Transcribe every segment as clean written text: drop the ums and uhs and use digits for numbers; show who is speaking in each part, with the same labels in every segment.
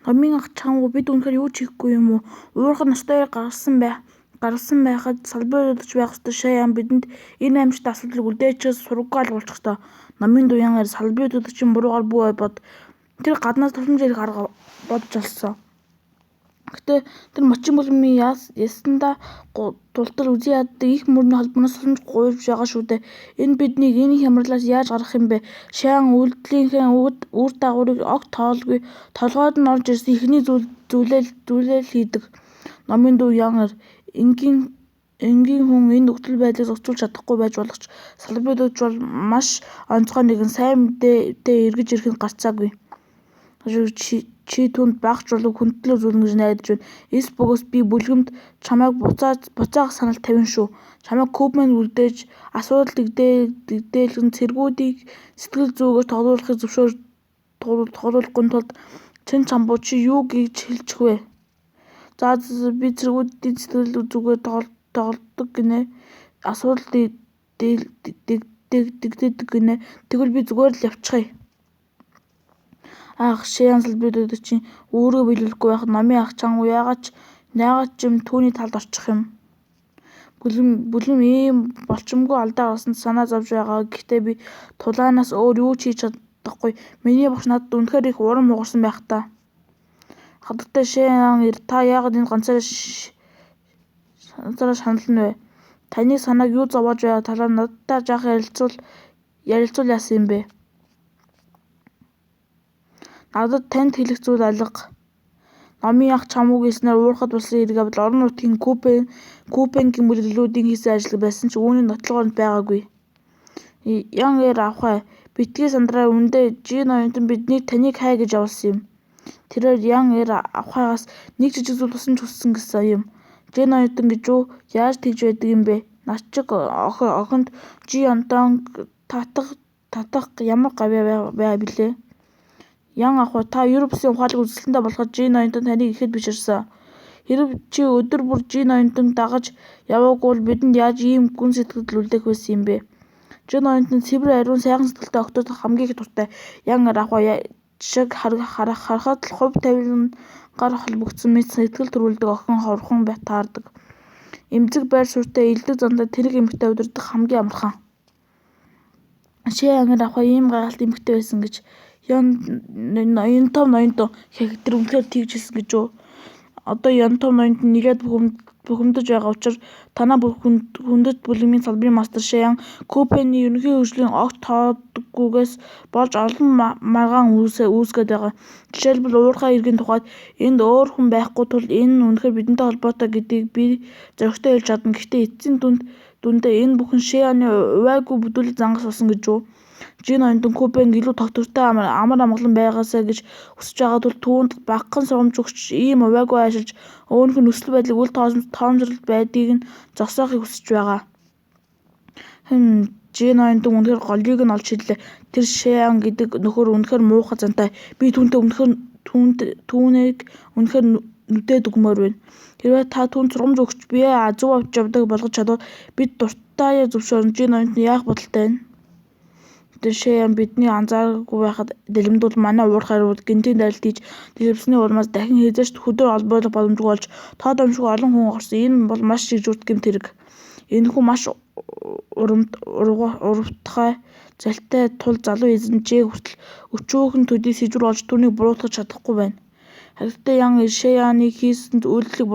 Speaker 1: Номын ах чамгүй бид үнэхээр юу ч хийхгүй юм уу? Уурхай ёстой гаргасан байхад салбарын удирдагч байх ёстой Шаян бидэнд энэ аймагтай асуудлыг үлдээчхээд сураггүй алга болчих ёстой. Номын дүү Ян эр салбарын удирдагчийг буруугаар бүү бод. Тэр гаднаас тусламж ирэх арга бодож олсон. Гэхдээ тэр Мочин бүлмийн ясандаа тултал үзэн яддаг эх мөрний холбооноос тусламж гуйж байгаа шүү дээ. Энэ биднийг энэ хямралаас яаж гаргах юм бэ? Шаан үйлдэлийнхээ үр дагаврыг огт тоолгүй. Толгойд нь орж ирсэн эхний зүйлээ л хийдэг. Номын дүү Ян эр энгийн хүн энэ нөхцөл байдлыг зохицуулж чадахгүй байж болох ч салбарын удирдагч бол маш онцгой нэгэн. Сайн мэдээтэй эргэж ирэх нь гарцаагүй. Чи түүнд бага ч болов хүндэтгэл үзүүлнэ гэж найдаж байна. Эс бөгөөс би бүлгэмд чамайг буцаах санал тавина шүү. Чамайг Купенд үлдээж асуудал дэгдээлгэн цэргүүдийг сэтгэл зүгээр тоглуулахыг тоглуулахгүй тулд Чин Чамбу чи юу гэж хэлчих вэ? За би цэргүүдийн сэтгэл зүгээр тоглодог гэнэ. Асуудал дэгдээдэг гэнэ. Тэгвэл би зүгээр л явчихъя. Аах, Шэян салбарын удирдагчийн үүргээ биелүүлэхгүй байхад номын ах чамгүй яагаад ч юм түүний талд очих юм. Бүлэм ийм болчмонгүй алдаа гаргасанд санаа зовж байгаа. Гэхдээ би тулаанаас өөр юу ч хийж чадахгүй. Миний багш надад үнэхээр их урам хугарсан байх даа. Хатагтай Шэян эр та яагаад энд ганцаараа шанална вэ? Таны санааг юу зовоож байгаа талаар надтай жаахан ярилцвал яасан юм бэ? Надад танд хэлэх зүйл алга. Номын ах Чамбугийн хэлснээр уурхайд болсон хэрэг явдал орон нутгийн Купенгийн бүлэглэлүүдийн хийсэн ажил байсан ч үүний нотлох оронд байгаагүй. Ян эр авхай битгий сандраарай үнэндээ Жин оюутан биднийг таныг хай гэж явуулсан юм. Тэрээр Ян эр авхайгаас нэг жижиг зүйл тусламж хүссэн гэсэн юм. Жин оюутан гэж үү? Яаж тэгж байдаг юм бэ? Над шиг охинд Жи Онтонг татах ямар гавьяа билээ? Ян ах уу та ер бусын ухаалаг үзэсгэлэнтэй болоход Жин оюутан таныг ихэд биширсэн. Хэрэв чи өдөр бүр Жин оюутанг дагаж яваагүй бол бидэнд яаж ийм гүн сэтгэгдэл үлдээх байсан юм бэ? Жин оюутан цэвэр ариун сайхан сэтгэлтэй охидод хамгийн их дуртай. Ян эр авхай шиг харахад л хувь тавилангаар холбогдсон мэт сэтгэл төрүүлдэг охин ховорхон таардаг. Эмзэг байр суурьтай элдэг зантай тэрэг эмэгтэй удирдах хамгийн амархан. Шэян эр авхай ийм гайхалтай эмэгтэй байсан гэж. Янтов ноёнтон хэх тэр үнэхээр тэгж хэлсэн гэж үү? Одоо Янтов ноёнтон нэлээд бухимдаж байгаа учир танай хүндэт бүлгэмийн салбарын мастер Шэян Купений ерөнхий хөгжлийг огт тоодоггүйгээс болж олон маргаан үүсгээд байгаа. Жишээлбэл уурхай хэргийн тухайд. Энд өөр хүн байхгүй тул энэ нь үнэхээр бидэнтэй холбоотой гэдгийг би зоригтой хэлж чадна. Гэхдээ эцсийн дүндээ энэ бүхэн Шэяны увайгүй бүдүүлэг зангаас болсон гэж үү? Жин оюутан Купенг илүү тогтвортой амар амгалан байгаасай гэж хүсэж байгаа тул түүнд багахан сургамж өгч ийм увайгүй ажиллаж өөрийнх нь нөхцөл байдлыг үл тоомсорлож байдгийг нь зогсоохыг хүсэж байгаа. Жин оюутан үнэхээр голыг нь олж шидлээ. Тэр Шэян гэдэг нөхөр үнэхээр муухай зантай. Би түүнийг үнэхээр нүдэд өгмөөр байна. Хэрвээ та түүнд сургамж өгч биеэ зөв авч явдаг болгож чадвал бид дуртайя зөвшөөрнө. Жин оюутан яах бодолтой байна? Шэян бидний анзаараагүй байхад далимдуул манай уурхай руу гэнэтийн дайралт хийж дэлбэрсэний улмаас дахин хэзээ ч хөдөө олборлох боломжгүй болж тоо домшгүй олон хүн орсон. Энэ бол маш жигжүүрт гэмт хэрэг. Энэхүү маш уравтгай залтай тул залуу эзэн Ж хүртэл өчүүхэн төдий сэжүүр олж түүнийг буруутгаж чадахгүй байна. Харагтай Ян Шэяны хийсэн үйлдэлийг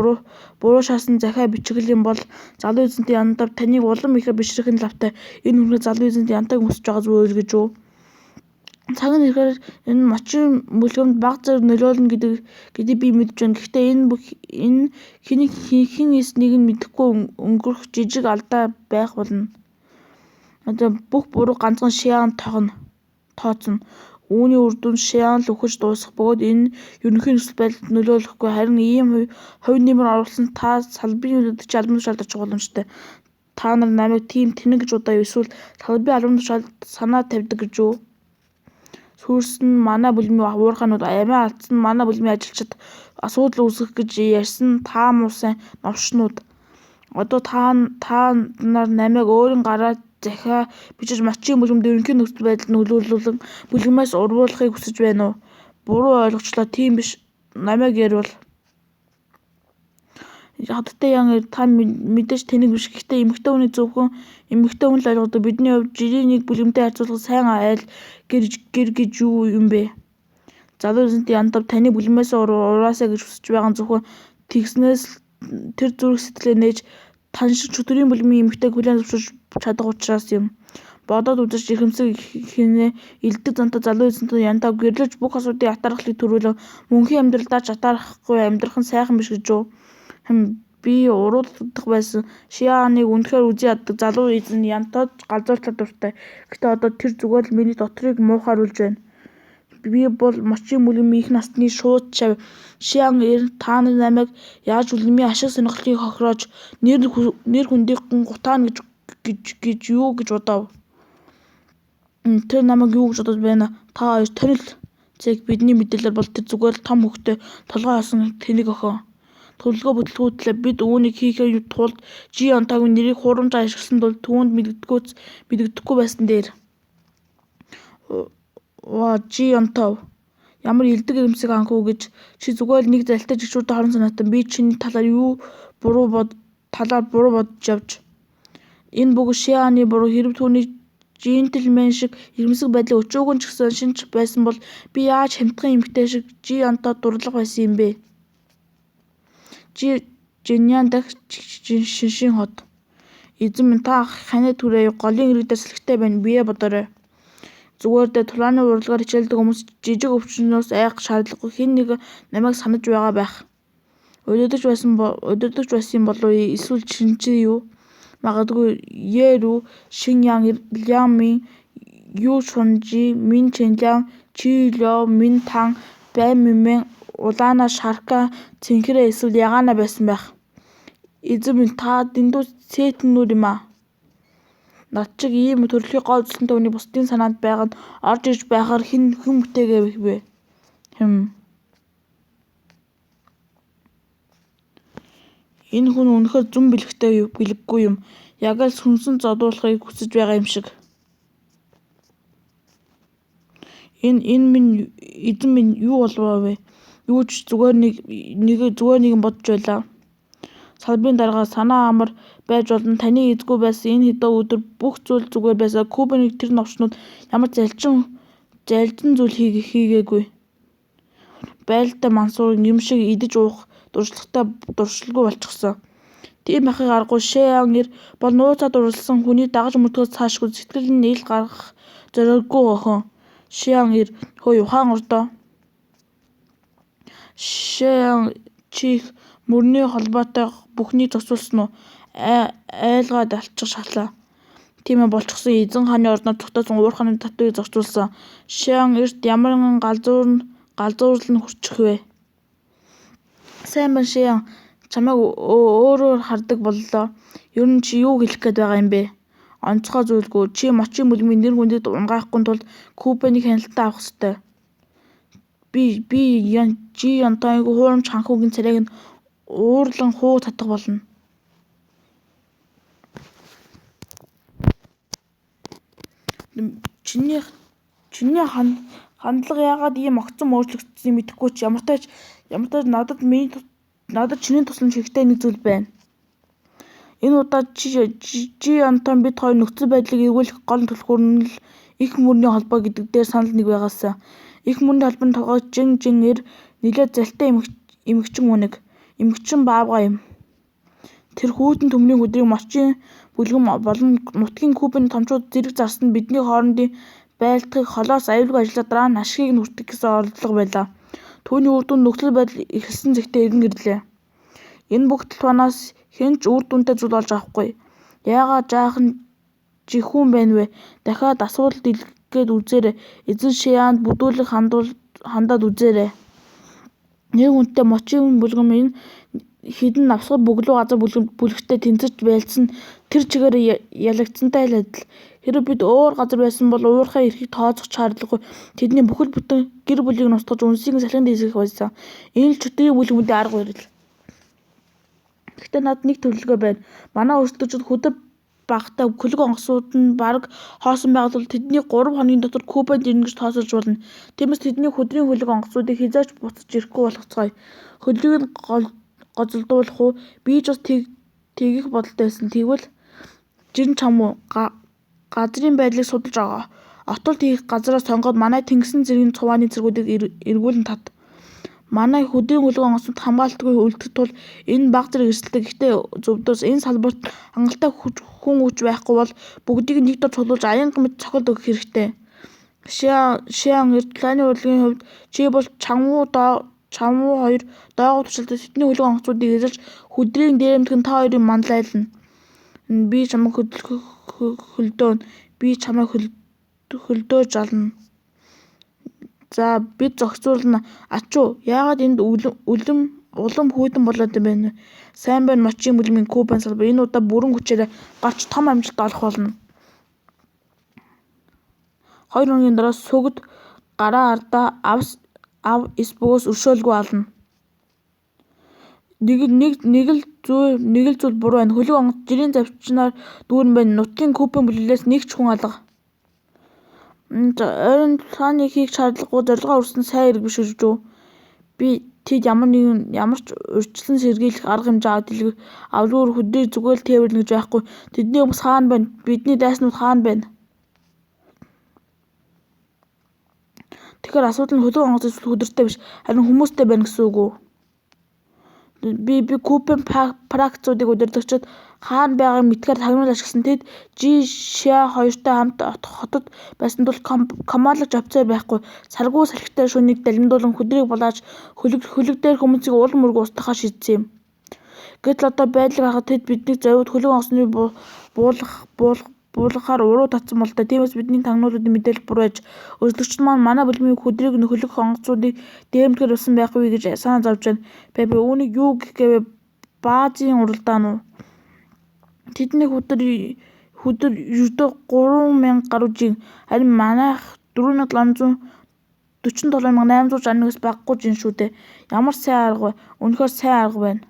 Speaker 1: буруу шаасан захиа бичгэл юм бол залуу эзэнт Янтав таныг улам ихээр бишрэх нь лавтай. Энэ үнэхээр залуу эзэнт Янтавыг хүсэж байгаа зүйл гэж үү? Цаг нь ирэхээр энэ мочийн бүлгэмд бага зэрэг нөлөөлнө гэдгийг би мэдэж байна. Гэхдээ энэ хэн хийснийг нь мэдэхгүй өнгөрөх жижиг алдаа байх болно. Одоо бүх буруу ганцхан Шэян тооцоно. Үүний үр дүнд Шэян л үхэж дуусах бөгөөд энэ ерөнхий нөхцөл байдалд нөлөөлөхгүй. Харин ийм хувь нэмэр оруулсан та салбарын удирдагчийн албан тушаалд очих боломжтой. Та нар намайг тийм тэнэг гэж удаа юу эсвэл салбарын албан тушаалд санаа тавьдаг гэж үү? Сүрсэн нь манай бүлмийн уурхайнууд, амиа алдсан нь манай бүлмийн ажилчид, асуудал үүсгэх гэж ярьсан нь та муу сайн новшнууд. Одоо та нар намайг өөрийн гараар захиа бичиж мочийн бүлгэмд ерөнхий нөхцөл байдалд нөлөөлөн бүлгэмээс урвуулахыг хүсэж байна уу? Буруу ойлгочлоо тийм биш. Намайг яриул. Хатагтай Ян эр, та мэдээж тэнэг биш. Гэхдээ эмэгтэй хүний зөвхөн эмэгтэй хүн л ойлгодог. Бидний хувьд жирийн нэг бүлгэмтэй харьцуулахад сайн айл гэр гэж юу юм бэ? Залуу эзэнт Янтов таны бүлгэмээс ураасай гэж хүсэж байгаа нь зөвхөн тэгснээс л тэр зүрх сэтгэлээ нээж тань шиг чөтгөрийн бүлгэмийн эмэгтэйг хүлээн зөвшөөрч чадах учраас юм. Бодоод үзээч, эрхэмсэг хинээ элдэг зантай залуу эзэнт Янтов гэрлэж бүх асуудлын атаархлыг түрүүлэн мөнхийн амьдралдаа ч атаархахгүй амьдрах нь сайхан биш гэж үү? Хэм би уруу дутагдах байсан. Шиааныг үнэхээр үзэн яддаг залуу эзэн Янтод галзуурчлах дуртай. Гэхдээ одоо тэр зүгээр л миний дотрыг муухайруулж байна. Би бол мочийн бүлгэмийн их насны шууд шавь. Шиаан эр, та нар намайг яаж бүлгэмийн ашиг сонирхлыг хохироож нэр хүндийг гүн гутаана гэж юу гэж бодов? Тэр намайг юу гэж бодож байна? Та хоёр тонил цэг бидний мэдээллээр бол тэр зүгээр л том хөхтэй толгой хоосон тэнэг охин. Төлөвлөгөө бүтэлгүтлээ. Бид үүнийг хийхийн тулд Жи Янтогийн нэрийг хуурамчаар ашигласан тул түүнд мэдэгдэхгүй байсан дээр. Ваа, Жи Янтов ямар элдэг ирэмсэг анхүү гэж чи зүгээр л нэг залтай чигшүүртэй хорон санаатан. Би чиний талаар юу буруу бод талаар буруу бодож явж. Энэ бүгд Шианы буруу. Хэрэв түүний жентелмен шиг ирэмсэг байдлыг өчөөгөн ч гэсэн шинж байсан бол би яаж хямдхан эмэгтэй шиг Жи Янтод дурлах байсан юм бэ? Жиньян дахь Шиншин хот. Эзэн минь, та ханиа түрээ голын ирэг дээр салхитай байна. Бие бодоорой. Зүгээр дээ, тулааны урлагаар хичээллэдэг хүмүүс жижиг өвчнөөс айх шаардлагагүй. Хэн нэгэн намайг санаж байгаа байх. Удирдагч байсан юм болов уу эсвэл шинжээ юу? Магадгүй Е рүү Шин Ян, Лян Мин, Ю Шунжи, Мин Чэнлян, Чи Лё, Мин Тан, Бай Минмэн, Улаана Шарка Цэнхэрээ эсвэл Ягаана байсан байх. Эзэн минь, та дэндүү сэтэн нүр юм аа. Над чиг ийм төрөлхийн гоо үзэсгэлэнтэй хүний бусдын санаанд байгаа нь орж ирж байхаар хэн бүтээгээв вэ? Хэм. Энэ хүн үнэхээр зөн бэлэггүй юм. Яг л сүнсэн зодуулахыг хүсэж байгаа юм шиг. Энэ минь эзэн минь юу болов вэ? Юу ч зүгээр нэг юм бодож байлаа. Салбарын дарга санаа амар байж болно. Таны эзгүй байсан энэ хэдэн өдөр бүх зүйл зүгээр байсан. Кубаны тэр новшнууд ямар залжин зүйл хийгээгүй. Байлдатай Мансур юм шиг идэж уух дуршилгүй болчихсон. Тийм байхыг аргагүй. Шэян эр бол нууцаар дурласан хүний дагаж мөрдөхөөс цаашгүй сэтгэл нь ил гаргах зориггүй охин. Шэян эр хөөе ухаан ордоо. Шэян чи эх мөрний холбоотой бүхнийг зохицуулсан уу? Айлгаад алчих шалаа. Тийм ээ болчихсон. Эзэн хааны ордноор зогтоосон уурхааны татвыг зохицуулсан. Шэян эрт ямар галзуурлал нь хүрчих вэ? Сайн байна Шэян. Чамайг өөрөөр хардаг боллоо. Ер нь чи юу хэлэх гээд байгаа юм бэ? Онцгой зүйлгүй. Чи мочийн бүлмийн нэр хүндийг унгаахгүй тулд Кубенийг хяналтанд авах ёстой. Би Жи Янтогийн хуурамч хаанхүүгийн царайг нь уурлан хуу татах болно. Чиний хандлага яагаад ийм огцом өөрчлөгдсөнийг мэдэхгүй ч ямартай ч надад чиний тусламж хэрэгтэй нэг зүйл байна. Энэ удаа Жи Янтон бид хоёр нөхцөл байдлыг эргүүлэх гол түлхүүр нь л эх мөрний холбоо гэдэг дээр санал нэг байгаасай. Эх мөрний холбооны толгойд Жин Жин эр нэлээд залтай эмэгчин үнэг. Эмэгчин баавгай юм. Тэр хүйтэн төмрийн өдрийг мочийн бүлгэм болон нутгийн Кубаны томчууд зэрэг зарсан нь бидний хоорондын байлдахыг холоос аюулгүй ажиллаад дараа нь ашгийг нь хүртэх гэсэн оролдлого байлаа. Түүний үр дүнд нөхцөл байдал эхэлсэн зэгтээ эргэн ирлээ. Энэ бүх талбанаас хэн ч үр дүнтэй зүйл олж авахгүй. Яагаад жаахан жихүүн байна вэ? Дахиад асуудал дэлгээд үзээрэй. Эзэн Шианд бүдүүлэг хандаад үзээрэй. Нэр хүндтэй мочийн бүлгэм энэ хэдэн навсгар бөглүү газар бүлэгтэй тэнцэж байлдсан тэр чигээр ялагдсантай л адил. Хэрэв бид өөр газар байсан бол уурхай эрхийг тооцох шаардлагагүй тэдний бүхэл бүтэн гэр бүлийг нь устгаж үнсийг нь салхинд эсгэх байсан. Энэ л чөтгөрийн бүлгэмүүдийн арга барил. Гэхдээ надад нэг төлөвлөгөө байна. Манай өрсөлдөгчид хөдөр багатай, хөлөг онгоцнууд нь бараг хоосон байгаа тул тэднийг 3 хоногийн дотор Купенд ирнэ гэж тооцоолж болно. Тиймээс тэдний хүдрийн хөлөг онгоцнуудыг хэзээ ч буцаж ирэхгүй болгоцгооё. Хөлийг нь гозолдуулах уу? Би ч бас тэгэх бодолтой байсан. Тэгвэл жирен чам уу газрын байдлыг судалж отолт хийх газраа сонгоод манай тэнгисийн цэргийн цувааны цэргүүдийг эргүүлэн тат. Манай хүдрийн хөлөг онгоцнууд хамгаалалтгүй үлдэх тул энэ бага зэрэг эрсдэлтэй. Гэхдээ зөвдөөс энэ салбарт хангалттай хүн хүч байхгүй бол бүгдийг нэг дор цуглуулж аянга мэт цохилт өгөх хэрэгтэй. Шиаан эрд тулааны урлагийн хувьд чи бол Чанву хоёр доогуур туршилтад тэдний хөлөг онгоцнуудыг эзэлж хүдрийг дээрэмдэх нь та хоёрын манлайлал. Би чамайг хөлдөөнө. Би чамайг хөлдөө жална. За бид зохицуулна. Ачуу, яагаад энд улам хүйтэн болоод байна вэ? Сайн байна мочийн бүлмийн Купен салбар энэ удаа бүрэн хүчээрээ гарч том амжилт олох болно. 2 хоногийн дараа Сүгд гараа ардаа ав эс бөгөөс өршөөлгүй ална. Нэг л зүйл буруу байна. Хөлөг онгоц жирийн завчнаар дүүрэн байна. Нутгийн Купен бүлэглээс нэг ч хүн алга. Ойрын тулааны хийх шаардлагагүй зорилгоо хүргэсэн сайн хэрэг биш гэж үү? Би тэд ямар нэгэн ямар ч урьдчилан сэргийлэх арга хэмжээ авалгүйгээр хүдрийг зүгээр л тээвэрлэнэ гэж байхгүй. Тэдний хүмүүс хаана байна? Бидний дайснууд хаана байна? Тэгэхээр асуудал нь хөлөг онгоц эсвэл хүдэртэй биш, харин хүмүүстэй байна гэсэн үг үү? Би Купен фракцуудын удирдагчид хаана байгааг мэдэхээр тагнуул ашигласан. Тэд Жи Шиа хоёртой хамт хотод байсан тул командлагч офицер байхгүй. Саргүй салхитай шөнийг далимдуулан хүдрийг булааж хөлөг дээрх хүмүүсийг улам бүргүй устгахаар шийдсэн юм. Гэтэл одоо байдлыг харахад тэд биднийг зовиод хөлөг онгоцны буулгахаар уруу татсан бололтой. Тиймээс бидний тагнуулуудын мэдээлэл буруу байж, өрсөлдөгчид маань манай бүлмийн хүдрийг хөлөг онгоцнуудыг дээрэмдэхээр явсан байхгүй гэж санаа зовж байна. Пепе үүнийг юу гэх гэвэ Баазын уралдаан уу? Тэдний хүдэр ердөө 3000 гаруй жин, харин манайх 4747,861-ээс багагүй жин шүү дээ. Ямар сайн арга вэ? Үнэхээр сайн арга байна.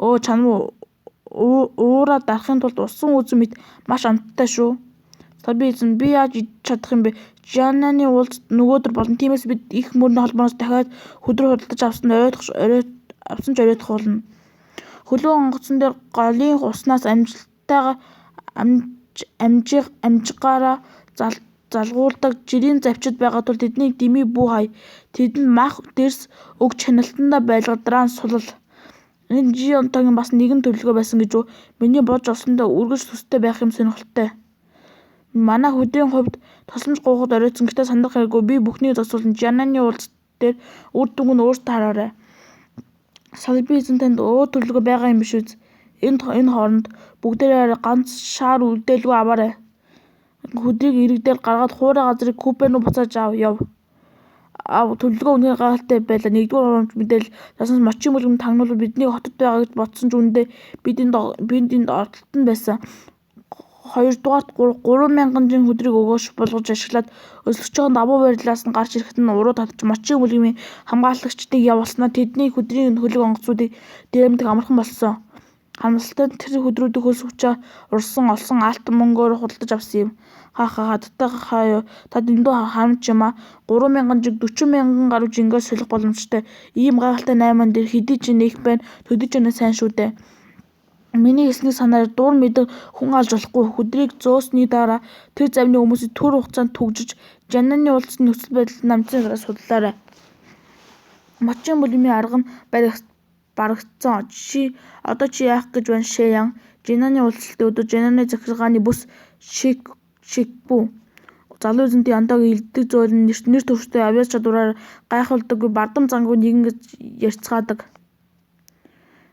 Speaker 1: Өө чанав уураа дарахын тулд усан үзэн мэт маш амттай шүү. Салбарын эзэн би яаж идэж чадах юм бэ? Жананы уулзалт нөгөөдөр болно. Тиймээс бид эх мөрний холбооноос дахиад хүдрүү худалдаж авсан ч оройтох болно. Хөлөг онгоцон дээр голын уснаас амжилттайгаар амжихгаараа залгуулдаг жирийн завчид байгаа тул тэднийг дэмий бүү хай. Тэдэнд мах дэрс өгч хяналтандаа байлгаад дараа нь сулал. Энэ Жи Онтогийн бас нэгэн төлөвлөгөө байсан гэж үү? Миний бодож олсондоо үргэлж төстэй байх юм сонирхолтой. Манай хүдрийн хувьд тусламж гуйхад оройтсон. Гэхдээ сандрах хэрэггүй. Би бүхнийг зохицуулна. Жананы уулзалт дээр үр дүнг нь өөртөө хараарай. Салбарын эзэн танд өөр төлөвлөгөө байгаа юм биш биз? Энэ хооронд бүгдээрээ ганц шар үлдээлгүй аваарай. Хүдрийг ирэг дээр гаргаад хуурай газрыг купе рүү буцааж яв. Төлөвлөгөө үнэхээр гайхалтай байлаа. Нэгдүгээр хурамч мэдээлэл заснаас мочийн бүлгэнд тагнуулбал биднийг хотод байгаа гэж бодсон ч үнэндээ бид энд оролтод нь байсан. Хоёрдугаарт 3000 жин хүдрийг өгөөш болгож ашиглаад өрсөлдөгчийн давуу байрлалаас нь гарч ирэхэд нь уруу татаж мочийн бүлгийн хамгаалагчдыг явуулснаар тэдний хүдрийн хөлөг онгоцнуудыг дээрэмдэх амархан болсон. Харамсалтай нь тэр хүдрүүдийг хөлс хүчээ урссан олсон алт мөнгөөр худалдаж авсан юм. Ха ха хаттай хаа та дэндүү харамч юм аа. 3000 жиг 40,000 гаруй жингээр солих боломжтой. Ийм гайхалтай найман дээр хэдий ч нэх байна, төдий ч сайн шүү дээ. Миний хэлснийг санаарай. Дур мэдэн хүн алж болохгүй. Хүдрийг зөөсний дараа тэр завны хүмүүсийг түр хугацаанд түгжиж, Жананы уулзалтын нөхцөл байдлыг намцын гараас судлаарай. Мочийн бүлмийн арга нь барагдсан. Одоо чи яах гэж байна Шэян? Жананы уулзалтын өдөр Жананы захиргааны бүс Шикбүү. Залуу эзэнтийн Янтогийн илддэг зүйл нь нэр төвштэй авьяас чадвараар гайхуулдаггүй, бардам зангүй нэгэн гэж ярьцгаадаг.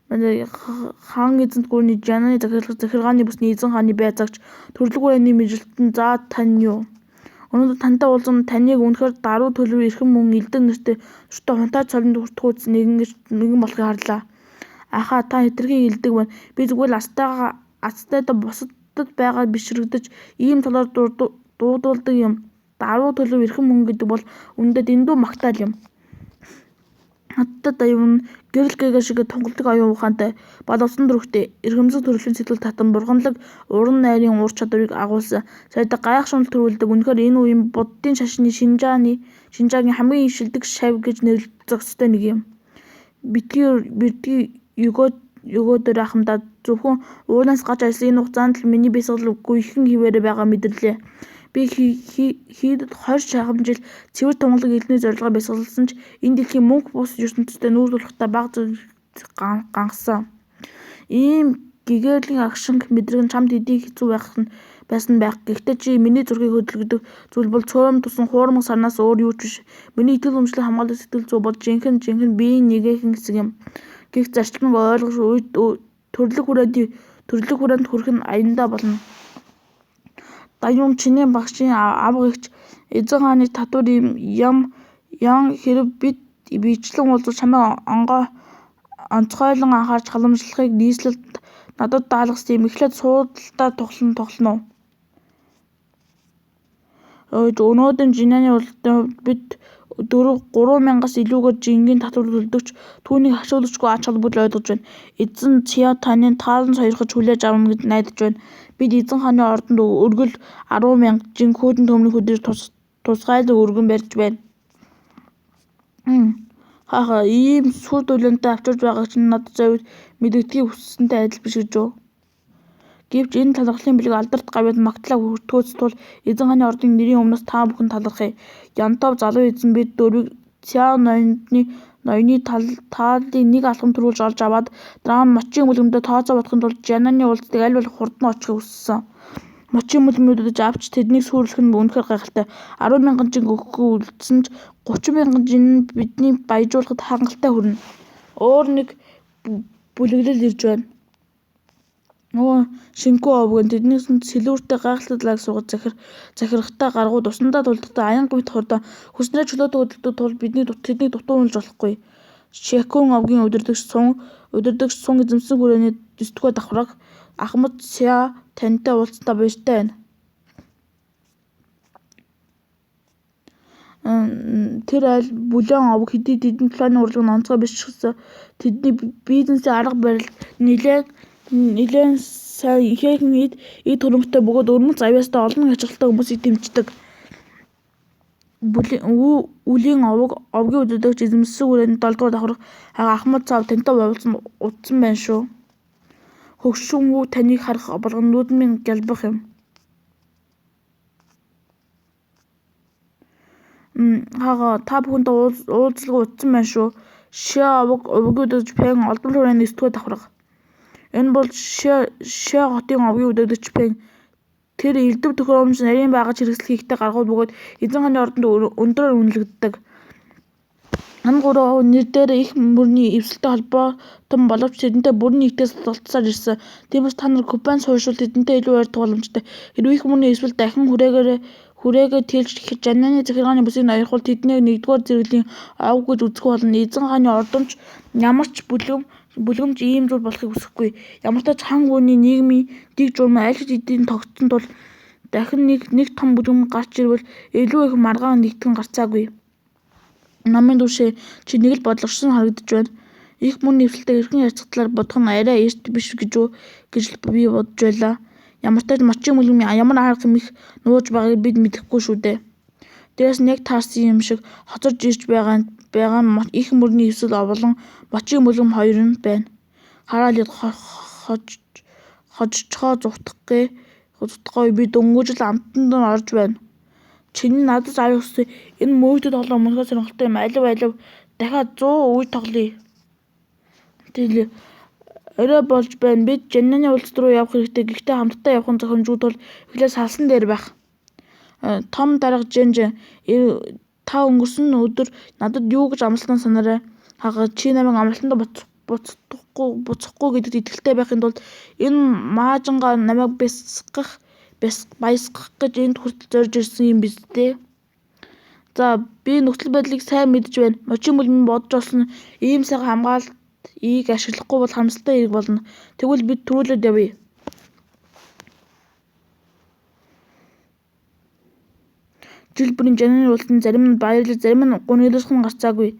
Speaker 1: Хаан эзэнт гүрний Жананы захиргааны бүсний эзэн хааны байцаагч төрлөг хүрээний мэргэжилтэн за тань юу? Өнөөдөр тантай уулзан таныг үнэхээр даруй төлөв эрхэм мөн элдэн нэртэй дуртай хунтайч солинд хүртэхүйц нэгэн болохыг харлаа. Ахаа та хэтэрхий элдэг байна. Би зүгээр л азтайдаа бусдад байгаа бишрэгдэж ийм толоор дуудуулдаг юм. Даруй төлөв эрхэм мөн гэдэг бол үнэндээ дэндүү магтаал юм. Хатад Даюун гэрэл гээгээ шиг тунгалаг оюун ухаантай, бол усан төрхтэй, эрхэмсэг төрөлхийн сэтгэл татам бурханлаг уран найрын ур чадварыг агуулсан сайдаг гайхшмал төрүүлдэг. Үнэхээр энэ үеийн буддын шашны Шинжаангийн хамгийн шилдэг шавь гэж нэрлэх зохистой нэг юм. Битгий Югөдөр ахмадаа зөвхөн уулнаас гарч аялсан энэ хугацаанд л миний бясалгал гүйхэн хэвээрээ байгааг мэдэрлээ. Би хийдэд 20 шахам жил цэвэр тунгалаг элдний зорилгоор бясалгасан ч энэ дэлхийн мөнх бус ертөнцтэй нүүр тулахдаа бага зэрэг ганхсан. Ийм гэгээрлийн агшинг мэдрэх нь чамд хэдий хэцүү байсан байх. Гэхдээ чи миний зүрхийг хөдөлгөдөг зүйл бол цөөрөм тусан хуурмаг сарнаас өөр юу ч биш. Миний итгэл үнэмшлийг хамгаалдаг сэтгэл зүй бол жинхэнэ жинхэнэ биеийн нэгээхэн хэсэг юм. Гэх зарчмыг ойлгож төрлөх хүрээнд хүрэх нь аяндаа болно. Даюун чиний багшийн авга эгч эзэн хааны татвар Ян хэрэв бид биечлэн уулзвал чамайг онцгойлон анхаарч халамжлахыг нийслэл надад даалгасан юм. Эхлээд суудалдаа тоглоно уу? Өнөөдрийн Жинаны улсын хувьд бид 3000-аас илүүгээр жингийн татвар төлдөг ч түүнийг хашуулагчгүй ач холбогдол ойлгож байна. Эзэн Цяо таны таалан сойрхож хүлээж авна гэж найдаж байна. Бид эзэн хааны ордонд өргөл 10,000 жин хүйтэн төмрийн хөдийг тусгайлан өргөн барьж байна. Ха ийм сүр дөлөөнтэй авчирч байгааг чинь надад зовид мэдэгдэхийг хүссэнтэй адил биш гэж үү? Гэвч энэ талархлын бэлэг алдарт гавьяат магтлаа хүртэхүйц тул эзэн хааны ордын нэрийн өмнөөс та бүхэн талархъя. Янтов залуу эзэн бид дөрвийг Цяо ноёны тааллыг нэг алхам түрүүлж олж аваад дараа нь мочийн бүлгэмдээ тооцоо бодохын тулд Жананы уулзалтыг аль болох хурдан очихыг хүссэн. Мочийн бүлгэмийг үдэж авч тэднийг сүрүүлэх нь үнэхээр гайхалтай. 10,000 жин өгөхгүй үлдсэн ч 30,000 жин нь биднийг баяжуулахад хангалттай хүрнэ. Өөр нэг бүлэглэл ирж байна. Шинкү овог нь тэднээс сэлүүртэй гайхалтай далайг суугаад захирахдаа гаргууд усандаа тулдахдаа аянга мэт хурдан хөрснийхөө чөлөөтэй хөдөлгөдөг тул тэднийг дутуу үнэлж болохгүй. Шикүн овгийн удирдагч Сун эзэмшсэн хүрээний 9-р давхарга Ахмад Цяо тантай уулзсандаа баяртай байна. Тэр айл Бүлээн овог хэдий тэдний тулааны урлаг нь онцгой биш ч гэсэн тэдний бизнесийн арга барил нэлээн сайн ихээхэн эд хөрөнгөтэй бөгөөд өвөрмөц авьяастай олон ачаалалтай хүмүүсийг дэмждэг. Үлийн овог овгийн удирдагч эзэмшсэн хүрээний 7-р давхарга Ахмад Цаав тантай уулзсан удсан байна шүү. Хөгшин хүү таныг харах болгон нүд минь гялбах юм. Та бүхэнтэй уулзалгүй удсан байна шүү. Шиа овог овгийн удирдагч Пен олдмол хүрээний 9-р давхарга. Энэ бол Шиа хотын овгийн удирдагч Пен. Тэр элдэв төхөөрөмж, нарийн багаж хэрэгсэл хийхдээ гаргууд бөгөөд эзэн хааны ордонд өндөрөөр үнэлэгддэг. Энэ гурван овог нэр дээрээ эх мөрний эвсэлтэй холбоотон боловч тэдэнтэй бүрэн нэгтгэж сурталчилсаар ирсэн. Тиймээс та нар компани суурьшвал тэдэнтэй илүү ойртох боломжтой. Хэрэв эх мөрний эвсэл дахин хүрээгээ тэлж Жананы захиргааны бүсийг ноёрхвол тэднийг нэгдүгээр зэрэглэлийн овог гэж үзэхгүй болно. Эзэн хааны ордон ч ямар ч бүлгэмч ийм зүйл болохыг хүсэхгүй. Ямартай ч хан гүний нийгмийн дэг журам аль хэдийн тогтсон тул дахин нэг том бүлгэм гарч ирвэл илүү их маргаан нэгтгэх нь гарцаагүй. Намын дүү чи нэг л бодлогочсон харагдаж байна. Эх мөрний эвсэлтэй хэрхэн харьцах талаар бодох нь арай эрт биш гэж үү гэж л би бодож байлаа. Ямартай ч мочийн бүлгэмийн ямар арга эмх нууж байгааг бид мэдэхгүй шүү дээ. Дээрээс нь яг таарсан юм шиг хоцорж ирж байгаа нь эх мөрний эвсэл болон мочийн бүлгэм хоёр нь байна. Хараа л хожчихоо зугтахгүй би дөнгөж л амтанд нь орж байна. Чиний надад авъя хүссэн энэ мөөйтэй тоглоом үнэхээр сонирхолтой юм. Алив алив дахиад 100 үе тоглоё. Орой болж байна. Бид Жананы уулзалт руу явах хэрэгтэй. Гэхдээ хамтдаа явах нь зохимжгүй тул эхлээд салсан дээр байх. Том дарга Жэн та өнгөрсөн өдөр надад юу гэж амласнаа санаарай. Хага чи намайг амралтандаа буцахгүй гэдэгт итгэлтэй байхын тулд энэ маажингаа намайг баясгах гэж энд хүртэл зорж ирсэн юм биз дээ. За би нөхцөл байдлыг сайн мэдэж байна. Мочийн бүлэм бодож олсон ийм сайхан хамгаалтыг ашиглахгүй бол харамсалтай хэрэг болно. Тэгвэл бид түрүүлээд явъя. Жил бүрийн Жананы уулзалтанд зарим нь баярлаж, зарим нь гуниглах нь гарцаагүй.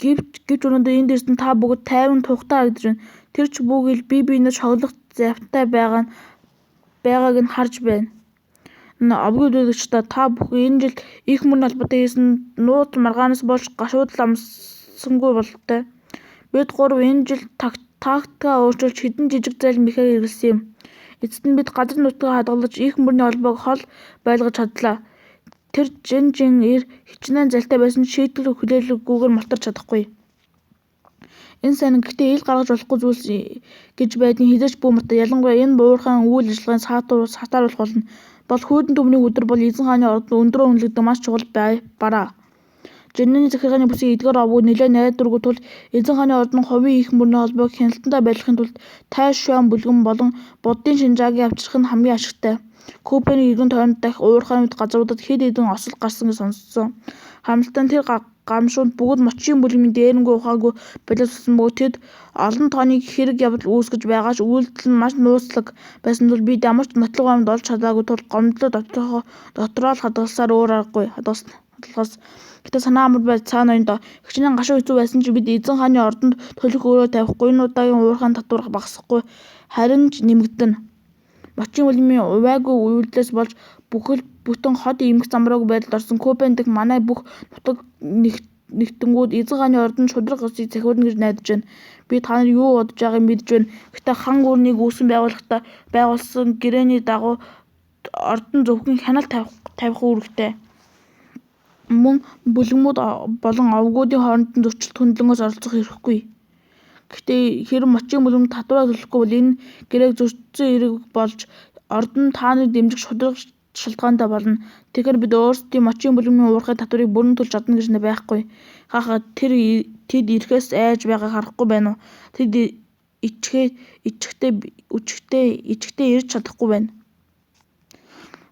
Speaker 1: Гэвч өнөөдөр энд ирсэн та бүгд тайван тухтай харагдаж байна. Тэр ч бүү гэл бие биенээ шоглох завтай байгааг нь харж байна. Овгийн удирдагчдаа, та бүхэн энэ жил эх мөрний холбоотой хийсэн нууц маргаанаас болж гашуудлан амсангүй бололтой. Бид гурав энэ жил тактикаа өөрчилж хэдэн жижиг зайлмал мэхээр хэрэглэсэн юм. Эцэст нь бид газар нутгаа хадгалж эх мөрний холбоог хол байлгаж чадлаа. Тэр Жин эр хичнээн залтай байсан ч шийтгэл хүлээлгэгүйгээр мултарч чадахгүй. Энэ сайн, гэхдээ ил гаргаж болохгүй зүйлс гэж байдгийг хэзээ ч бүү мартаа. Ялангуяа энэ буурхайн үйл ажиллагааг сатааруулах болно. Бол хүйтэн төмрийн өдөр бол эзэн хааны ордонд өндрөөр үнэлэгдэх маш чухал бараа. Жиннэний захиргааны бүсийн эдгээр овгууд нэлээн найдваргүй тул эзэн хааны ордон хувийн эх мөрний холбоог хяналтандаа байлгахын тулд Тай Шуан бүлгэм болон Буддын Шинжаагийг авчрах нь хамгийн ашигтай. Купений эргэн тойронд дахь уурхай мэт газруудад хэд хэдэн осол гарсан гэж сонссон. Харамсалтай нь тэр гамшууд бүгд мочийн бүлгэмийн дээрэнгүй ухаангүй болиос болсон бөгөөд тэд олон тооны хэрэг явдал үүсгэж байгаа ч үйлдэл нь маш нууцлаг байсан тул бид ямар ч нотлох баримт олж чадаагүй тул гомдлоо дотроо л хадгалсаар өөр аргагүй. Хадгалахаас Гэхдээ санаа амар бай цаа ноён доо. Хичнээн гашуу хэцүү байсан ч бид эзэн хааны ордонд төлөх өрөө тавихгүй. Энэ удаагийн уурхайн татвар багасахгүй харин ч нэмэгдэнэ. Мочийн бүлмийн увайгүй үйлдэлээс болж бүхэл бүтэн хот эмх замраагүй байдалд орсон Копен дахь манай бүх нутаг нэгтэнгүүд эзэн хааны ордонд шударга ёсыг захиурна гэж найдаж байна. Би та нар юу бодож байгааг мэдэж байна. Гэхдээ хан гүрнийг үүсгэн байгуулахдаа байгуулсан гэрээний дагуу ордон зөвхөн хяналт тавих үүрэгтэй. Мөн бүлгэмүүд болон овгуудын хооронд нь зөрчилт хөндлөнгөөс оролцох эрхгүй. Гэхдээ хэрэв мочийн бүлгэм татвараа төлөхгүй бол энэ гэрээг зөрчсөн хэрэг болж ордон та нарыг дэмжих шударга шалтгаантай болно. Тэгэхээр бид өөрсдийн мочийн бүлгэмийн уурхай татварыг бүрэн төлж чадна гэж байхгүй. Ха тэр тэд ирэхээс айж байгааг харахгүй байна уу? Тэд ичихтэй ирж чадахгүй байна.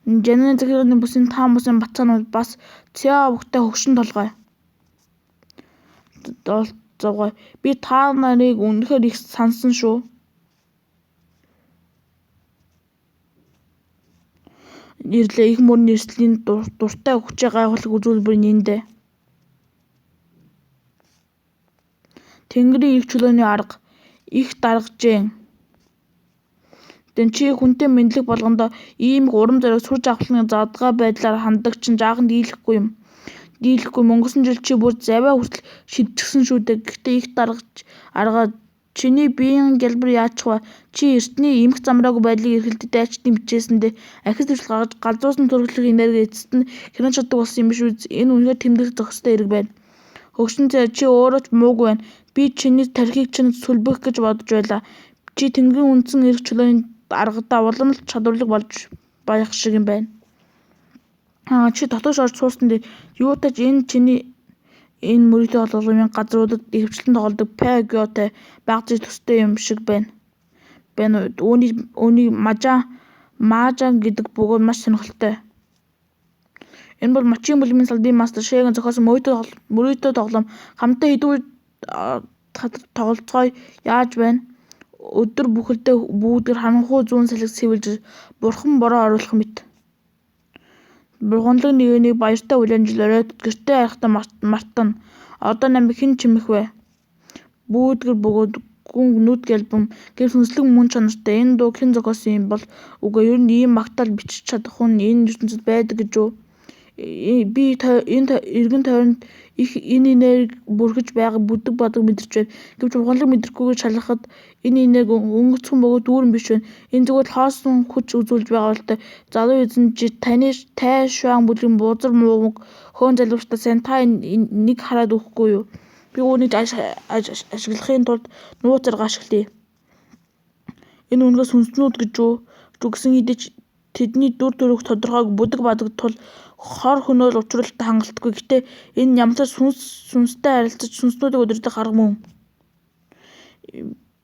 Speaker 1: Жанины захиргааны бүсийн таан бусын бацаанууд бас Цяо овогтой хөгшин толгой. Зовгой. Би та нарыг үнэхээр их санасан шүү. Ирлээ. Эх мөрний эрсдлийн дуртай хүчээ гайхуулах үзүүлбэр нь энд. Тэнгэрийн эрх чөлөөний арга. Их дарга Жэн. Чи хүнтэй мэндлэх болгондоо ийм их урам зориг, сүр жавхлан задгай байдлаар ханддаг чинь жаахан дийлэхгүй юм. Дийлэхгүй юм. Өнгөрсөн жил чи бүр завиа хүртэл шидчихсэн шүү дээ. Гэхдээ их дарга аргаа чиний биеийн гялбар яачих вэ? Чи эртний эмх замраагүй байдлыг эрхэлдэг дайчдын бичээсэндээ ахис дэвшил гаргаж галзуусан төрөлх энерги эцэст нь хянаж чаддаг болсон юм биш үү? Энэ үнэхээр тэмдэглэх зохистой хэрэг байна. Хөгшин зээ чи өөрөө ч муугүй байна. Би чиний тархийг чинь сүлбэх гэж бодож байлаа. Чи тэнгэрийн үндсэн эрх чөлөөний аргадаа улам л чадварлаг болж байх шиг юм байна. Чи дотоош орж суусан дээр юутай ч энэ чиний энэ мөрийтэй холбооны газруудад ихэвчлэн тоглодог Пэ Гётэй баг зэрэг төстэй юм шиг байна. Байна уу? Үүнийг Маажан гэдэг бөгөөд маш сонирхолтой. Энэ бол мочийн бүлмийн салбарын мастер Шэгэн зохиосон мөрийтэй тоглоом. Хамтдаа хэдэн үе тоглолцгоё яаж байна? Өдөр бүхэлдээ бүүдгэр харанхуй зүүн салхи сэвэлж бурхан бороо оруулах мэт. Бурханлаг нэгнийг баяртай хүлээн жил оройд гэртээ харихтаа мартана. Одоо намайг хэн чимэх вэ? Бүүдгэр бөгөөд гүн нүд гялбан гэв сүнслэг мөн чанартай энэ дууг хэн зохиосон юм бол үгүй ер нь ийм магтаал бичиж чадах хүн энэ ертөнцид байдаг гэж үү? Би энэ эргэн тойронд их энэ энерги бүрхэж байгааг бүдэг бадаг мэдэрч байна. Гэвч бурханлаг мэдрэхгүйгээр шалгахад энэ энерги өнгөцгөн бөгөөд дүүрэн биш байна. Энэ зүгээр л хоосон хүч үзүүлж байгаа бололтой. Залуу эзэн чи таны тай шуан бүлгийн бузар муу хөөн залуучдаа сайн та нэг хараад өгөхгүй юу? Би үүнийг ашиглахын тулд нууц арга ашиглая. Энэ үнэхээр сүнснүүд гэж үү? Гэсэн хэдий ч тэдний дүр төрх тодорхойгүй бүдэг бадаг тул хор хөнөөл учруулалтад хангалтгүй. Гэхдээ энэ ямартай сүнстэй харилцаж сүнснүүдийг удирдах арга мөн.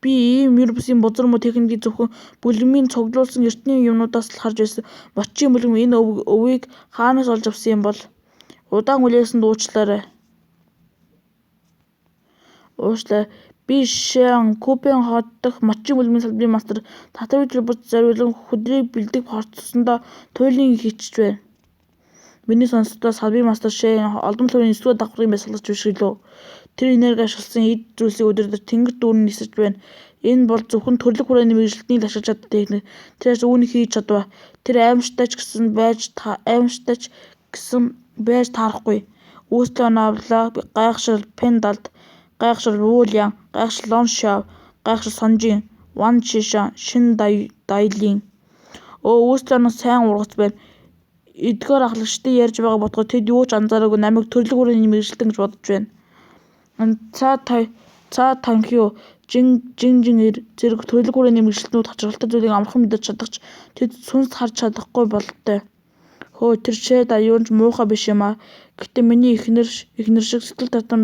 Speaker 1: Би ийм ер бусын бузар муу техникийг зөвхөн бүлгэмийн цуглуулсан эртний юмнуудаас л харж байсан. Мочийн бүлгэм энэ өвийг хаанаас олж авсан юм бол? Удаан хүлээсэнд уучлаарай. Уучлаарай. Би Шэн Купен хот дахь мочийн бүлмийн салбарын мастер татврын төлбөрт зориулан хүдрийг бэлдэх хорцсондоо туйлын их ичж байна. Миний сонссодоо салбарын мастер Шэн олон төлбөрийн 9-р давхаргын бясалгагч биш гэлөө. Тэр энерги ашигласан эд зүйлсийг удирдаж, тэнгэр дүүрэн нисэж байна. Энэ бол зөвхөн төрлөх хүрээний мэргэжилтнийг л ашиглаж чаддаг техник. Тэр яаж үүнийг хийж чадваа? Тэр аимшигтай ч гэсэн байж аимшигтай ч гэсэн байж таарахгүй. Үүслийн оноо авлаа. Гайхшрал Пен далд, гайхшрал Ву Лян, гайхшрал Лон Шао, гайхшрал Сонжин, Ван Шишан, Шин Дайлин. Өө, үүслийн оноо сайн ургац байна. Эдгээр ахлагчдын ярьж байгааг бодоход тэд юу ч анзаараагүй намайг төрлөх хүрээний мэргэжилтэн гэж бодож байна. Цаа Танхиу, Жин Жин эр зэрэг төрлөх хүрээний мэргэжилтнүүд хоцролтой зүйлийг амархан мэдэж чадах ч тэд сүнс харж чадахгүй бололтой. Хөөе, тэр Шэ Даюун ч муухай биш юм аа. Гэхдээ миний эхнэр шиг сэтгэл татам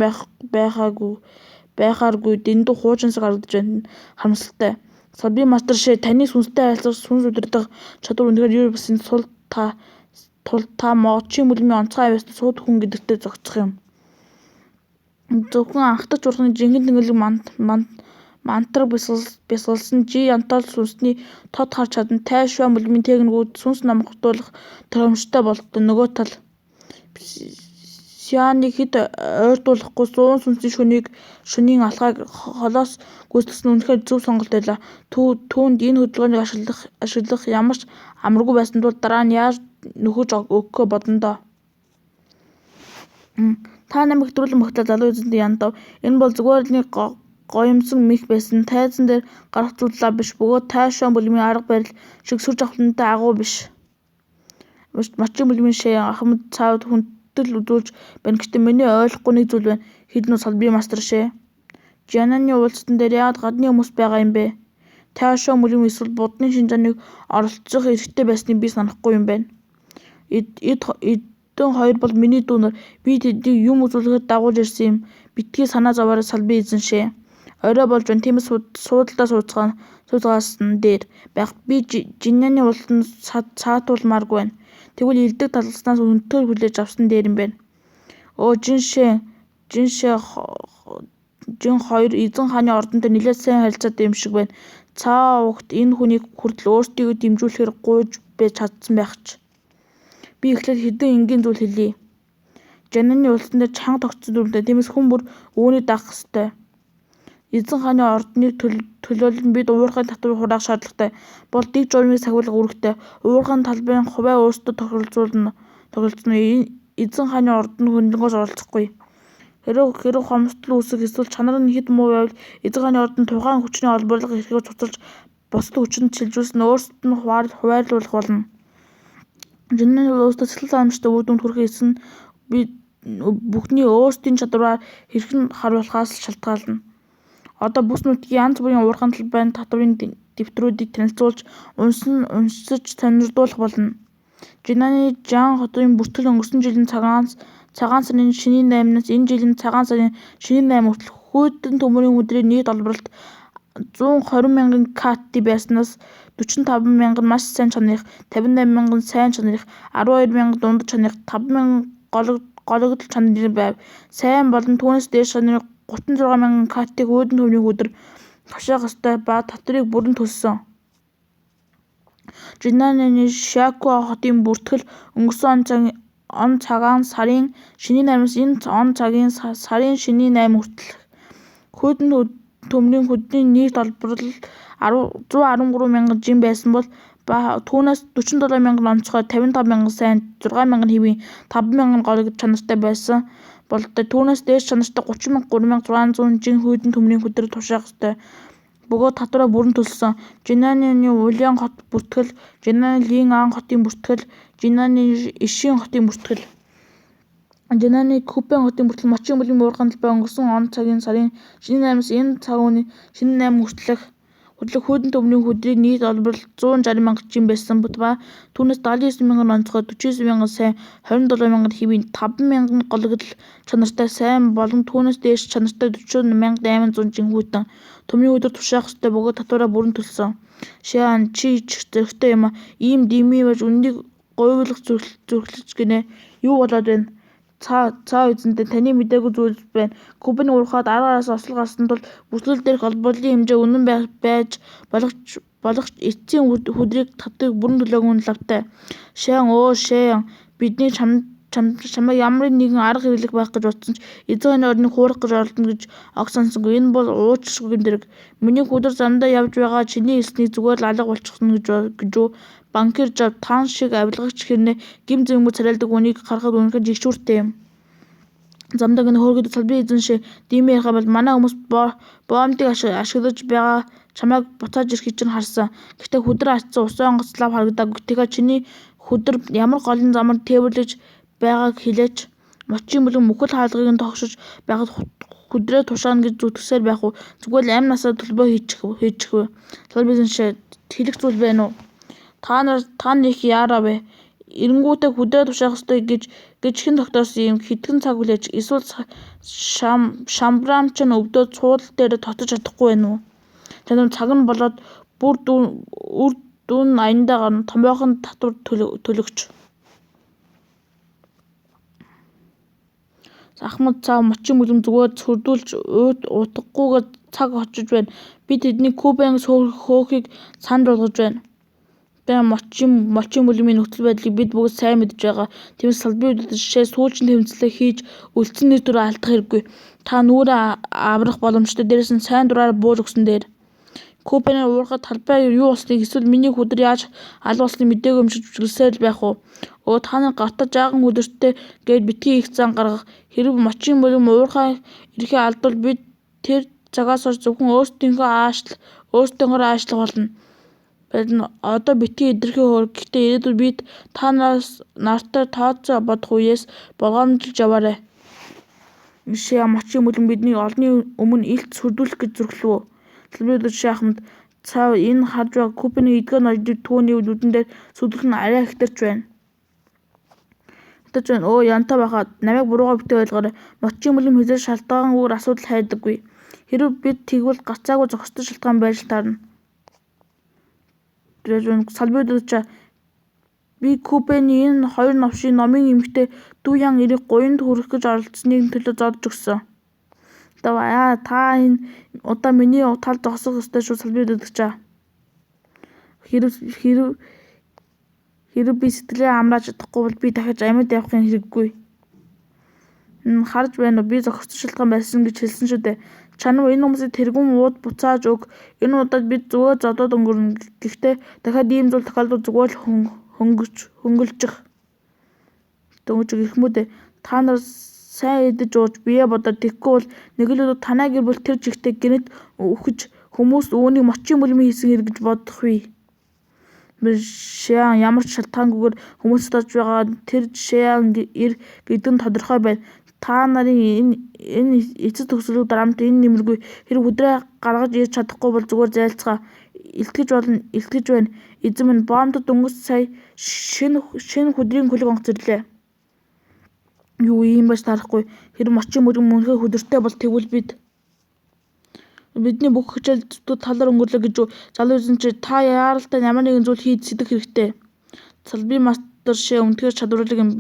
Speaker 1: байхааргүй дэндүү хуучинсаг харагдаж байна. Харамсалтай. Салбарын мастер Шэ, таны сүнстэй харилцах, сүнс удирдах чадвар үнэхээр юу басан тул та Мочи мөлмийн онцгой авьяастай сууд хүн гэдэгтээ зохицох юм. Зөвхөн анхдагч бурхны жинхэнэ тэнгэрлэг мантраг бясалгасан Жи Янтал сүнсний тод харж чадна. Тай Шуа мөлмийн техникүүд сүнс номлогдуулах тохиромжтой бололтой. Нөгөө тал Сианыг хэд ойртуулахгүй 100 сүнсний шөнийн алхааг холоос гүйцэтгсэн нь үнэхээр зөв сонголт байлаа. Түүнд энэ хөдөлгөөнийг ашиглах ямар ч амаргүй байсан тул дараа нь яаж нөхөж өгөхөө бодоно доо. Та намайг хэтрүүлэн багтлаа, залуу эзэнт Янтав. Энэ бол зүгээр л нэг гоёмсон мэх байсан. Тайзан дээр гарах зүйл лав биш бөгөөд Тай Шуа бүлмийн арга барил шиг сүр жавхлантай агуу биш. Мочи бүлмийн Шэян Ахмад цаавд хүндэтгэл үзүүлж байна. Гэхдээ миний ойлгохгүй нэг зүйл байна. Хэлнэ үү, салбарын мастер Шэ? Жиньнаны уулзалтан дээр яагаад гадны хүмүүс байгаа юм бэ? Тай Шуа бүлмийн эсвэл Буддын шинжааныг оролцох эрхтэй байсныг би санахгүй юм байна. Эдэн хоёр бол миний дүү нар. Би тэднийг юм үзүүлэхээр дагуулж ирсэн юм. Битгий санаа зовоорой, салбарын эзэн Шэ. Орой болж байна. Тиймээс суудалдаа сууцгаасан дээр байх. Би Жиньнаны уулзалтанд саатуулмааргүй байна. Тэгвэл элдэг талгаснаас хүндэтгэл хүлээж авсан дээр юм байна. Өө, Жин Шэ, Жин Шэ Жин хоёр эзэн хааны ордонтой нэлээд сайн харилцаатай юм шиг байна. Цао угт энэ хүнийг хүртэл өөрсдийгөө дэмжүүлэхээр гуйж байж чадсан байх ч. Би эхлээд хэдэн энгийн зүйл хэлье. Жиньнаны уулзалтан дээр чанга тогтсон дүрэмтэй. Тиймээс хүн бүр үүнийг дагах ёстой. Эзэн хааны ордныг төлөөлөн бид уурхайн татварыг хураах шаардлагатай бол дэг журмыг сахиулах үүрэгтэй. Уурхайн талбайн хувиа өөрсдөө тохиролцуулна. Эзэн хааны ордонд хөндлөнгөөс оролцохгүй. Хэрэв хомсдол үүсэх эсвэл чанар нь хэт муу байвал эзэн хааны ордонд тухайн хүчний олборлох эрхийг цуцалж бусад хүчинд шилжүүлсэн нь өөрсдөд нь хуваарлуулах болно. Жиньнаны өөрсдөө сэтгэл санамжтай үр дүнд хүрэхээ эсэх нь бүхний өөрсдийн чадвараар хэрхэн хариулахаас шалтгаална. Одоо бүс нутгийн янз бүрийн уурхайн талбайн татварын дэвтрүүдийг танилцуулж, уншиж сонирдуулах болно. Жиньнаны Жан хотын бүртгэл өнгөрсөн жилийн цагаан сарын шинийн 8-наас энэ жилийн цагаан сарын шинийн 8 хүртэл хүйтэн төмөрийн хүдрийн нийт олборлолт 120 мянган кт байснаас 45 мянган маш сайн чанарынх, 58 мянган сайн чанарынх, 12 мянган дундад чанарынх, 5 мянган гологдол чанарын байв. Сайн болон түүнээс дээш чанарын 36 мянган кт хүйтэн төмрийн хүдэр тушаах ёстой ба татварыг бүрэн төлсөн. Жиньнаны Шиакуа хотын бүртгэл өнгөрсөн он цагаан сарын шинийн 8-наас энэ он цагаан сарын шинийн 8 хүртэлх хүйтэн төмрийн хүдрийн нийт олборлол 113 мянган жин байсан бол ба түүнээс 47 мянган онцгой, 55 мянган сайн, 6 мянган хэвийн, 5 мянган гологдол чанартай байсан бололтой. Түүнээс дээш чанартай 30 3600 жин хүйтэн төмрийн хүдрийг тушаах ёстой бөгөөд татвараа бүрэн төлсөн. Жиньнаны Улян хот бүртгэл, Жиньнаны Линъань хотын бүртгэл, Жиньнаны Ишин хотын бүртгэл. Жиньнаны Күпэн хотын бүртгэл Мочи бүлгийн уурхайн талбай өнгөрсөн он цагаан сарын шинийн 8-наас энэ цаг шинийн 8 хүртэлх хүйтэн төмрийн хүдрийн нийт олборлолт 160 мянга жин байсан ба түүнээс 79 мянган онцгой, 49 мянган сайн, 27 мянган хэвийн, 5 мянган гологдол чанартай сайн болон түүнээс дээш чанартай 40 800 жин хүйтэн төмрийн хүдэр тушаах ёстой бөгөөд татвараа бүрэн төлсөн. Шиан, чи ч зоригтой юм аа. Ийм дэмий байж үнэнийг говьлох зүрхлэж гэнэ. Юу болоод байна? Цао эзэнт ээ, таны мэдээгүй зүйл байна. Күпэний уурхайд ар араасаа осол гарсан тул бүртгэл дээрх олборлолын хэмжээ үнэн байж болох ч эцсийн хүдрийн татварыг бүрэн төлөөгүй нь лавтай. Шиан, өө Шиан, бидний Чамайг ямар нэгэн арга хэрэглэх байх гэж бодсон ч эзэн хааны ордныг хуурах гэж оролдоно гэж огт санасангүй. Энэ бол уучлашгүй гэмт хэрэг. Миний хүдэр замдаа явж байгаа чиний хэлснийг зүгээр л алга болчихсон гэж үү? Банкир Жав таан шиг авилгагч хэрнээ гэм зэмгүй царайлдаг хүнийг харахад үнэхээр жигшүүртэй юм. Замдаа гэнэ хөөрхий салбарын эзэн шиг димээ ярих юм бол манай хүмүүс боомтыг ашиглаж байгаа чамайг буцааж ирэхийг чинь харсан. Гэхдээ хүдэр ачсан усан онгоц лав харагдаагүй. Тэгэхээр чиний хүдэр ямар голын замаар тээвэрлэж байгааг хэлээч. Мочийн бүлэг мөхөл хаалгыг нь тогшиж байхад хүдрээ тушаана гэж зүтгэсээр байх уу? Зүгээр л амь насаа төлбөө хийчих вэ? Салбарын эзэн шээ хэлэх зүйл байна уу? Та нар та их яараа вэ? Эренгүүтээ хүдрээ тушаах ёстой гэж хэн тогтоосон юм? Хэдхэн цаг хүлээч. Эсвэл шамбрам чинь өвдөөд суудал дээр тоцож чадахгүй байна уу? Чанар цаг нь болоод үр дүн нь аяндаа гарна. Томоохон татвар төлөгч. Ахмад цаа мочийн бүлэм зүгээр сүрдүүлж утгагүйгээр цаг очиж байна. Би тэднийг Кубанаас хөөхийг санал болгож байна. Мочийн бүлмийн нөхцөл байдлыг бид бүгд сайн мэдэж байгаа. Тиймээс салбарын удирдагч жишээ сүүлчийн тэмцлээ хийж үлдсэн нэр төрөө алдах хэрэггүй. Та нүүрээ аврах боломжтой. Дээрээс нь сайн дураараа бууж өгсөн дээр. Купены уурхай талбай юу болсныг эсвэл миний хүдэр яаж алга болсныг мдээгүй юм шиг жүжиглэсээр л байх уу? Өө та нар гартаа жаахан хүдэртэй гээд битгий их зан гаргах. Хэрэв мочийн бүлэм уурхай эрхээ алдвал бид тэр цагаас хойш зөвхөн өөрсдийнхөөрөө аашлах болно. Одоо битгий идэрхий хөөр. Гэхдээ ирээдүйд бид та нартай тооцоо бодох үеэс болгоомжилж яваарай. Шиа мочийн бүлэм биднийг олонний өмнө илт сүрдүүлэх гэж зүрхлэв үү? Салбарын удирдагч Ахмад цаа энэ харж байгаа Купены эдгээр ноёдыг түүний нүдэн дээр сүрдүүлэх нь арай ихтэрч байна. Өө Янтаа баха намайг буруугаар битгий ойлгоорой. Мочийн бүлэм хэзээ ч шалтгаангүйгээр асуудал хайдаггүй. Хэрэв бид тэгвэл гацаагүй зохистой шалтгаан байж л таарна. Салбарын удирдагчаа би Купены энэ хоёр новшийн номын эмэгтэй Дүү Ян эрийг буянд хүргэх гэж оролдсоны төлөө зодож өгсөн. Та энэ удаа миний талд зогсох ёстой шүү салбарын удирдагчаа. Хэрэв би сэтгэлээ амрааж чадахгүй бол би дахиж амьд явахын хэрэггүй. Харж байна уу, би зохистой шалтгаан байсан гэж хэлсэн шүү дээ. Чанав энэ хүмүүсийг тэргүүн ууд буцааж өг. Энэ удаад бид зүгээр зодоод өнгөрнө. Гэхдээ дахиад ийм зүйл тохиолдвол зүгээр л хөнгөлжих. Эрхмүүд ээ, та нар сайн идэж ууж биеэ бодоод тэгэхгүй бол нэг л өдөр танай гэр бүл тэр чигтээ гэнэт үхэж хүмүүс үүнийг мочийн бүлмийн хийсэн хэрэг гэж бодох бий. Шиан ямар ч шалтгаангүйгээр хүмүүст татаж байгаа тэр Шиан эр гэдэг нь тодорхой байна. Та нарын энэ эцэс төгсгөлийг дарамт энэ нэмэргүй. Хэрэв хүдрээ гаргаж ирж чадахгүй бол зүгээр зайлцгаа. Илтгэж байна. Эзэн минь боомтод дөнгөж сая шинэ хүдрийн хөлөг онгоц ирлээ. Юу ийм байж таарахгүй. Хэрэв мочийн бүлэм үнэхээр хүдэртэй бол тэгвэл бидний бүх хичээл зүтгэл талаар өнгөрлөө гэж үү? Залуу эзэн чи та яаралтай ямар нэгэн зүйл хийж сэтгэх хэрэгтэй. Салбарын мастер шээ үнэхээр чадварлаг юм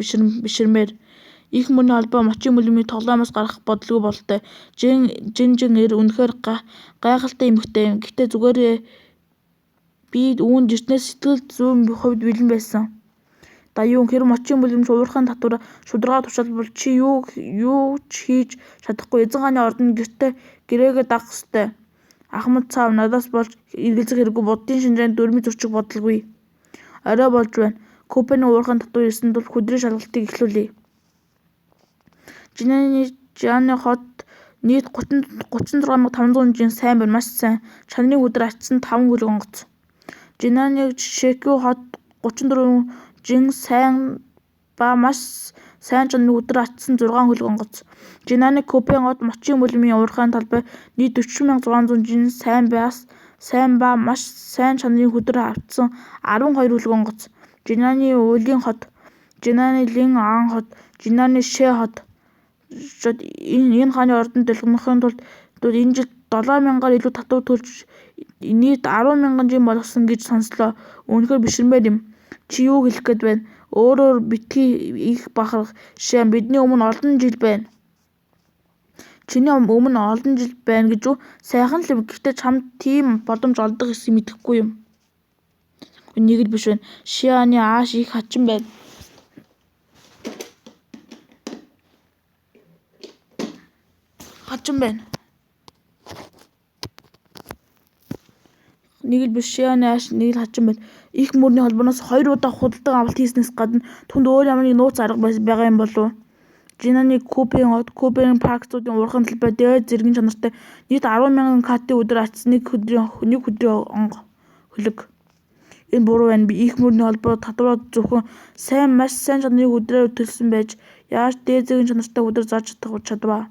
Speaker 1: биширмээр. Их мөрний холбоо мочийн бүлмийг тоглоомоос гаргах бодлого бололтой. Жин жин эр үнэхээр гайхалтай эмэгтэй юм. Гэхдээ зүгээрээ би үүнд эртнээс сэтгэл 100% бэлэн байсан. Даюун хэрэв мочийн бүлэмж уурхайн татвар шударгаа тушаалбал чи юу ч хийж чадахгүй. Эзэн хааны ордонд гэртээ гэрээгээ дагах ёстой. Ахмад цаав надаас болж эргэлзэх хэрэггүй. Буддын шинжээнд дүрмийг зөрчих бодолгүй. Орой болж байна. Купены уурхайн татвар ирсэн тул хүдрийн шалгалтыг эхлүүлье. Жинаны хот нийт 36,500 жин сайн байна. Маш сайн. Чанарын хүдэр ачсан 5 хөлөг онгоц. Жинаны Шекю хот 34 жин сайн ба маш сайн чанарын хүдэр ачсан 6 хөлөг онгоц. Жинаны Купен хот мочийн бүлмийн уурхайн талбай нийт 40,600 жин сайн ба маш сайн чанарын хүдэр авчихсан 12 хөлөг онгоц. Жинаны Уйлын хот, Жинаны Лин Ан хот, Жинаны Шэ хот энэ хааны ордонд долгионохын тулд энэ жил 7,000-аар илүү татвар төлж нийт 10,000 жин болгосон гэж сонслоо. Үнэхээр биширмээр юм. Чи юу хэлэх гээд байна? Өөрөөр битгий их бахарх. Шиан бидний өмнө олон жил байна. Чиний өмнө олон жил байна гэж үү? Сайхан л юм. Гэхдээ чамд тийм боломж олдох ёсыг мэдэхгүй юм. Нэг л биш байна. Шианы ааш их хачин байна. хачин байна. Нэг л биш Шианы ааш нэг л хачин байна. Эх мөрний холбооноос хоёр удаа худалдан авалт хийснээс гадна түүнд өөр ямар нэг нууц арга байгаа юм болов уу? Жинаны Купен хот, Купен паркцуудын уурхайн талбай дээд зэргийн чанартай нийт 10,000 катын өдөр атсан нэг хөдрийн онго хөлөг. Энэ буруу байна. Би эх мөрний холбоо татвараа зөвхөн сайн маш сайн чанарын хүдрээр төлсөн байж яаж дээд зэргийн чанартай хүдэр зарж чадваа?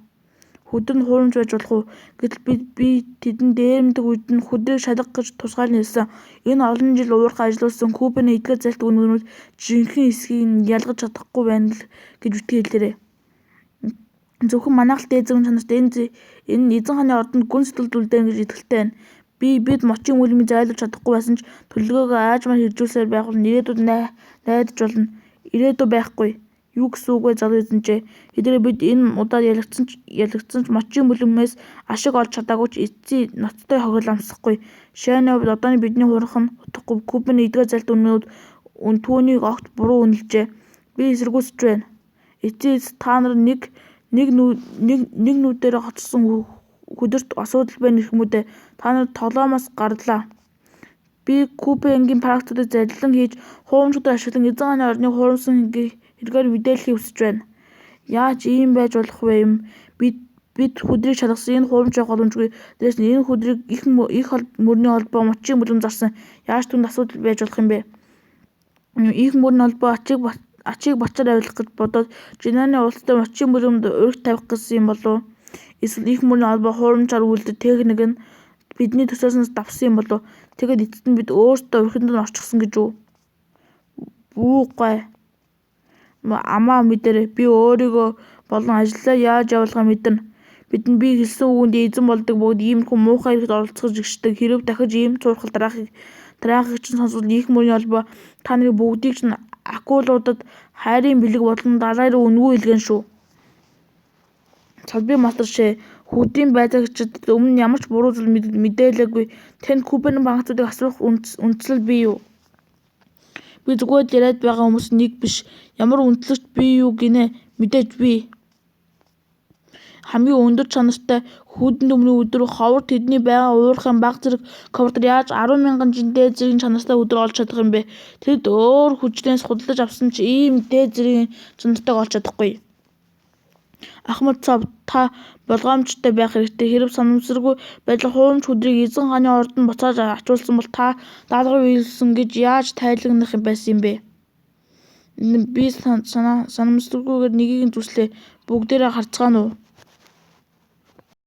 Speaker 1: Хүдэр нь хуурамч байж болох уу? Гэтэл би тэдэнд дээрэмдэх үед нь хүдрийг шалга гэж тусгаалan хэлсэн. Энэ олон жил уурхай ажиллуулсан Купений эдгээр залт үнэрнүүд жинхэнэ эсхийг нь ялгаж чадахгүй байна л гэж битгий хэлээрэй. Зөвхөн манайх л дээд зэргийн чанартай энэ эзэн хааны ордонд гүн сэтгэлд үлдээнэ гэж итгэлтэй байна. Бид мочийн мөлмийг зайлуулж чадахгүй байсан ч төлөвлөгөөгөө аажмаар хэрэгжүүлсээр байх бол ирээдүйд найдаж болно. Ирээдүй байхгүй. Юу гэсэн үг вэ залуу эзэн чинь? Хэдийгээр бид энэ удаад ялагдсан ч мочийн мөлмөөс ашиг олж чадаагүй ч эцсийн ноцтой хохирол амсахгүй. Шианы хувьд одооны бидний хуурах нь утгагүй. Купений эдгээр залт үнүүд түүнийг огт буруу үнэлжээ. Би эсэргүүцэж байна. Эцсийн эцэст та нар нэг нүдээрээ хоцорсон хүдэрт асуудал байна гэх юм уу дээ. Та нар тоглоомоос гарлаа. Би Купе ангийн практикуудыг залилан хийж, хуурамч хүдэр ашиглан эзэн хааны ордныг хуурамсан хэрэгээр мэдээлэхийг хүсэж байна. Яаж ийм байж болох вэ юм? Бид хүдрийг шалгасан, энэ хуурамч байх боломжгүй. Дээрээс нь энэ хүдрийг эх мөрний холбоо мочийн мөлөм зарсан. Яаж түүнд асуудал байж болох юм бэ? Эх мөрний холбоо ачийг бачаар авилгах гэж бодоод Жинаны улс дээр мочийн мөлөмд урагт тавих гэсэн юм болов уу? Эсвэл эх мөрний холбоо хуурамчаар үйлдэх техник нь бидний төсөөлсөнөөс давсан юм болов уу? Тэгээд эцэст нь бид өөрсдөө урхинд нь орчихсон гэж үү? Бүү гай. Амаа мэдээрэй. Би өөрийгөө болон ажлаа яаж явуулахаа мэднэ. Бидэнд би хэлсэн үгэндээ эзэн болдог бөгөөд иймэрхүү муухай хэрэгт оролцоход жигшдэг. Хэрэв дахиж ийм цуурхал дараахыг чинь сонсвол эх мөрний холбоо та нарыг бүгдийг чинь акулуудад хайрын бэлэг болон далай руу үнэгүй илгээнэ шүү. Салбарын мастер Шэ хүдрийн байцаагчид өмнө нь ямар ч буруу зүйл мэдээлээгүй. Танд Купений банкцуудыг асуух үндслэл бий юу? Би зүгээр л яриад байгаа хүмүүс нэг биш. Ямар үндэслэгч бий юу гинэ? Мэдээж бий. Хамгийн өндөр чанартай хүдэн төмрийн өдөр ховор тэдний байгаа уурхайн бага зэрэг ковр дээр яаж 10,000 жин дээд зэргийн чанартай өдөр олж чадах юм бэ? Тэд өөр хүчнээс худалдаж авсан ч ийм дээд зэргийн чанартайг олж чадахгүй. Ахмад Цов та болгоомжтой байх хэрэгтэй. Хэрэв санамсаргүй байдлаар хуурамч хүдрийг эзэн хааны ордонд буцааж ачуулсан бол та даалгавар биелүүлсэн гэж яаж тайлагнах байсан юм бэ? Би санамсаргүйгээр нэгийг нь зүслээ. Бүгдээрээ харцгаана уу?